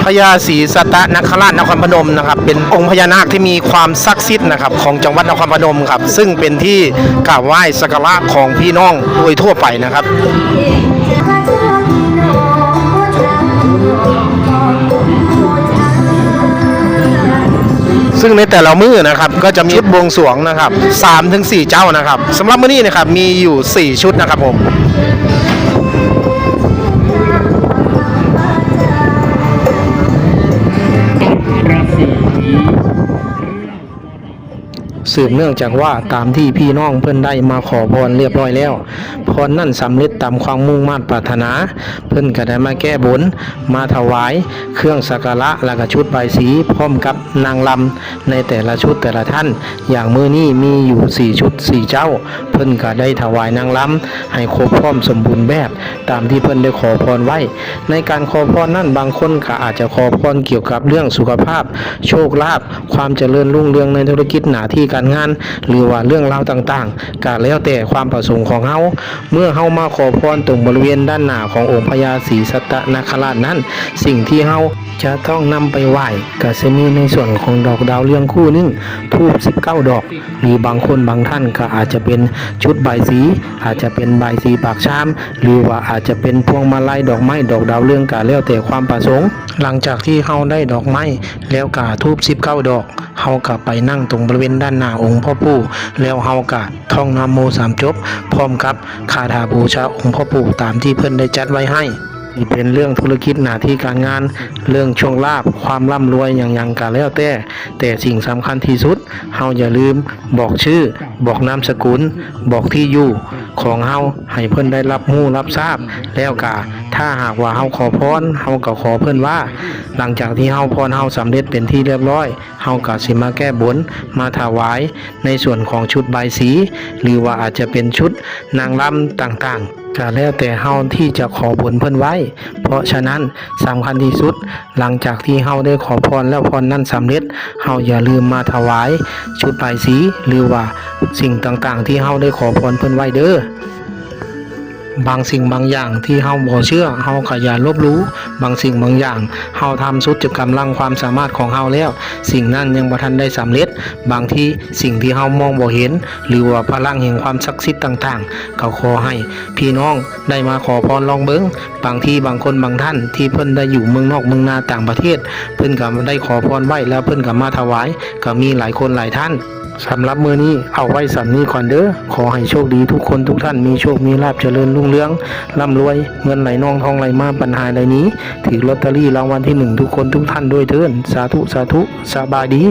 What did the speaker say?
ພະຍາສີສັດຕະນະຄະລາດນະຄອນພະນົມນະຄັບ ເປັນອົງພະຍານາກທີ່ມີຄວາມສັກສິດນະຄັບ ຂອງຈັງຫວັດນະຄອນພະນົມຄັບ ຊຶ່ງເປັນທີ່ກາບໄຫວ້ສັກກາລະຂອງພີ່ນ້ອງໂດຍທົ່ວໄປນະຄັບ. ຊຶ່ງໃນແຕ່ລະມື້ນະຄັບ ກໍຈະມີຊຸດບວງສວງນະຄັບ ສາມເຖິງສີ່ເຈົ້ານະຄັບ. ສຳລັບມື້ນີ້ນະຄັບ ມີຢູ່ສີ່ຊຸດນະຄັບຜົມ. ສືບເນື່ອງຈາກວ່າຕາມທີ່ພີ່ນ້ອງເພິ່ນໄດ້ມາຂໍພອນລຽບຮ້ອຍແລ້ວ ພອນນັ້ນສຳເລັດຕາມຄວາມມຸ່ງມາດປາດຖະໜາ, ເພິ່ນກໍໄດ້ມາແກ້ບົນ, ມາຖວາຍເຄື່ອງສັກກາລະ ແລະ ກະຊຸດບາຍສີ ພ້ອມກັບນາງລຳໃນແຕ່ລະຊຸດແຕ່ລະທ່ານ. ຢ່າງມື້ນີ້ມີຢູ່ສີ່ຊຸດສີ່ເຈົ້າ, ເພິ່ນກະໄດ້ຖວາຍນາງລຳໃຫ້ຄົບພ້ອມສົມບູນແບບ ຕາມທີ່ເພິ່ນໄດ້ຂໍພອນໄວ້. ໃນການຂໍພອນນັ້ນ ບາງຄົນກໍອາດຈະຂໍພອນກ່ຽວກັບເລື່ອງສຸຂະພາບ, ໂຊກລາບ, ຄວາມຈະເລີນຮຸ່ງເຮືອງໃນທຸລະກິດໜ້າທີ່ການງານ ຫຼືວ່າເລື່ອງລາວຕ່າງໆ ກະແລ້ວແຕ່ຄວາມປະສົງຂອງເຮົາ. ເມື່ອເຮົາມາຂໍພອນຕົງບໍລິເວນດ້ານໜ້າຂອງອົງພະຍາສີສັດຕະນະຄະລາດນັ້ນ, ສິ່ງທີ່ເຮົາຈະຕ້ອງນຳໄປໄຫວ້ ກະຊິມີໃນສ່ວນຂອງດອກດາວເຮືອງຄູ່ໜຶ່ງ, ທູບສິບເກົ້າດອກ ຫຼືບາງຄົນບາງທ່ານກໍອາດຈະເປັນຊຸດບາຍສີ, ອາດຈະເປັນບາຍສີປາກຊາມ ຫຼືວ່າອາດຈະເປັນພວງມາໄລດອກໄມ້ດອກດາວເຮືອງ ກະແລ້ວແຕ່ຄວາມປະສົງ. ຫຼັງຈາກທີ່ເຮົາໄດ້ດອກໄມ້ ແລ້ວກະທູບສິບເກົ້າດອກ, ເຮົາກະໄປນັ່ງຕົງບໍລິເວນດ້ານໜ້າອົງພໍ່ປູ່ ແລ້ວເຮົາກະທ່ອງນະໂມສາມຈົບ ພ້ອມກັບຄາຖາບູຊາອົງພໍ່ປູ່ຕາມທີ່ເພິ່ນໄດ້ຈັດໄວ້ໃຫ້. ຊິເປັນເລື່ອງທຸລະກິດໜ້າທີ່ການງານ, ເລື່ອງໂຊກລາບ, ຄວາມລ່ຳລວຍຫຍັງໆກະແລ້ວແຕ່, ແຕ່ສິ່ງສຳຄັນທີ່ສຸດ ເຮົາຢ່າລືມບອກຊື່, ບອກນາມສະກຸນ, ບອກທີ່ຢູ່ຂອງເຮົາໃຫ້ເພິ່ນໄດ້ຮັບຮູ້ຮັບຊາບ. ແລ້ວກະຖ້າຫາກວ່າເຮົາຂໍພອນ, ເຮົາກໍຂໍເພິ່ນວ່າ ຫຼັງຈາກທີ່ເຮົາພອນເຮົາສຳເລັດເປັນທີ່ລຽບຮ້ອຍ, ເຮົາກໍຊິມາແກ້ບົນ, ມາຖວາຍໃນສ່ວນຂອງຊຸດບາຍສີ ຫຼືວ່າອາດຈະເປັນຊຸດນາງລຳຕ່າງໆ, ກະແລ້ວແຕ່ເຮົາທີ່ຈະຂໍບົນເພິ່ນໄວ້. ເພາະສະນັ້ນ ສຳຄັນທີ່ສຸດ ຫຼັງຈາກທີ່ເຮົາໄດ້ຂໍພອນແລ້ວ ພອນນັ້ນສຳເລັດ, ເຮົາຢ່າລືມມາຖວາຍຊຸດບາຍສີ ຫຼືວ່າສິ່ງຕ່າງໆທີ່ເຮົາໄດ້ຂໍພອນເພິ່ນໄວ້ເດີ້. ບາງສິ່ງບາງຢ່າງທີ່ເຮົາບໍ່ເຊື່ອ, ເຮົາກໍຢ່າລົບຫຼູ່. ບາງສິ່ງບາງຢ່າງ ເຮົາທຳສຸດຈະກຳລັງຄວາມສາມາດຂອງເຮົາແລ້ວ, ສິ່ງນັ້ນຍັງບໍ່ທັນໄດ້ສຳເລັດ. ບາງທີສິ່ງທີ່ເຮົາມອງບໍ່ເຫັນ ຫຼືວ່າພະລັງແຫ່ງຄວາມສັກສິດຕ່າງໆ, ກໍຂໍໃຫ້ພີ່ນ້ອງໄດ້ມາຂໍພອນລອງເບິ່ງ. ບາງທີບາງຄົນບາງທ່ານທີ່ເພິ່ນໄດ້ຢູ່ເມືອງນອກເມືອງນາຕ່າງປະເທດ, ເພິ່ນກໍໄດ້ຂໍພອນໄວ້ ແລ້ວເພິ່ນກໍມາຖວາຍ, ກໍມີຫຼາຍຄົນຫຼາຍທ່ານ. ສຳລັບມື້ນີ້ເອົາໄວ້ສ່ຳນີ້ກ່ອນເດີ້. ຂໍໃຫ້ໂຊກດີທຸກຄົນທຸກທ່ານ, ມີໂຊກມີລາບ, ຈະເລີນຮຸ່ງເຮືອງ, ລ່ຳລວຍ, ເງິນໄຫຼນອງທອງໄຫຼມາ, ບັນຫາໄຫຼໜີ, ຖືກລອດເຕີຣີລາງວັນທີໜຶ່ງທຸກຄົນທຸກທ່ານດ້ວຍເທີ້ນ. ສາທຸ ສາທຸ. ສະບາຍດີ.